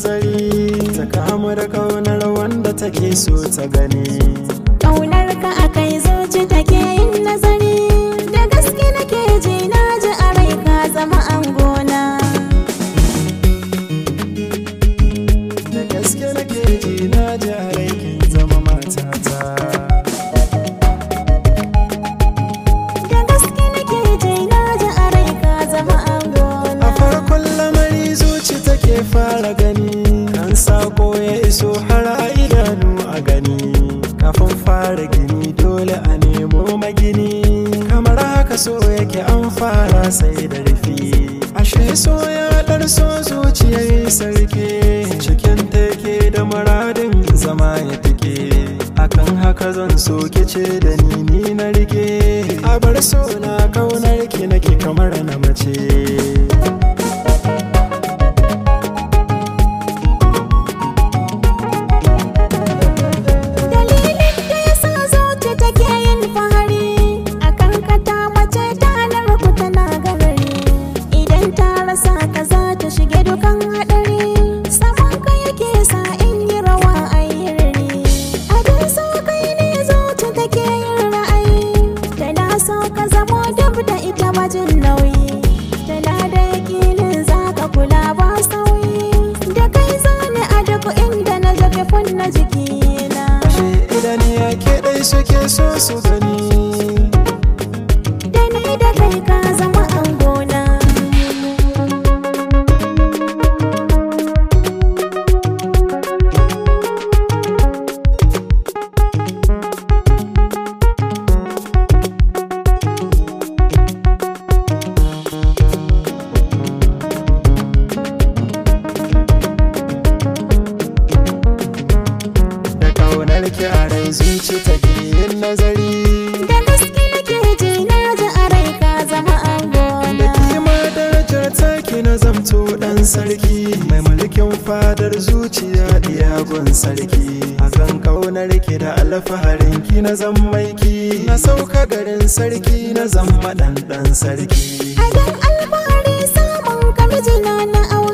nazari, ta kamu da kaunar wanda take so ta gani. Kaunar ka akai zuci take yin nazari, da gaske nake ji na ji a rai ka zama angona. Da gaske nake ji na ji a rai kin zama matata. Da gaske nake ji na ji a rai ka zama angona. A farkon lamari zuci take fara gani, kan sako ya iso har a idanu a gani. Kafin fara gini dole a nemo magini, kamar haka so yake an fara sai da rufi. Ashe so ya ɗarso zuciyar sarki, cikin take da muradin zama ya tike. Akan haka zan so kice da ni ni na rike, a bar so na kaunar ki nake kamar na mace. Dalilin da ya sa zuci take yin fahari, akan ka ta mace ta narku tana garari. Idan ta rasa ka za ta shige dukan haɗari, saman ka yake sa in yi rawa a yi riri. Abin so kai ne zuci take yin ra'ayi, tana so ka zamo dab da ita majin nauyi. Tana da yakinin za ka kula ba sauyi, da kai zane a duk inda na jabe na jikina. Ashe idaniya ke ɗai suke so su gani, Da ni da kai ka zama angona. Da kaunar ki a rai zuci take yin nazari. Da gaske nake ji na ji a rai ka zama Da angona. kima darajar taki na zamto dan sarki, mai mulkin fadar zuciya diyagun sarki. Akan kaunar ki da alfaharin ki na zammaiki, na sauka garin sarki na zama dan dan sarki. Abin alfahari samun ka mijina na aure.